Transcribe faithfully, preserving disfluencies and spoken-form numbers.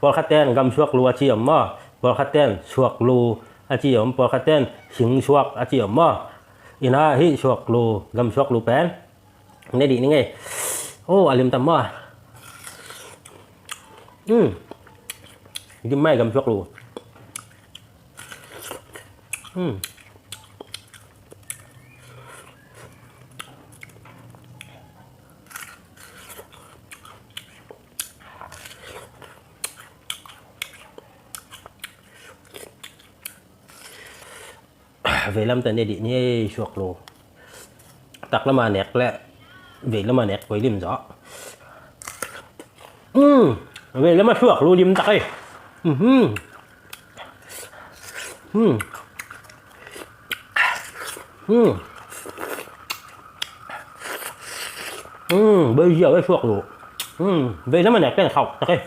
Pawlkhat ten gamsuak lu a ci om maw? Pawlkhat ten suak lu a ci om, pawlkhat ten singsuak a ci om maw? Ina hih suak lu, gamsuak lu pen ne dih ni ngei. Oh, a lim tam maw? Hmm. Lim mai gamsuak lu. Hmm. Veilam tawh ne dih ni ei, suak lo. Taklam a nek le veilam a nek koi lim zaw. Hmm. Veilam a suak lo lim tak ei. Hmm. Hmm. Hmm. Hmm. Vei ziau ei suak lo. Hmm. Veilam a nek pen khauh tak ei.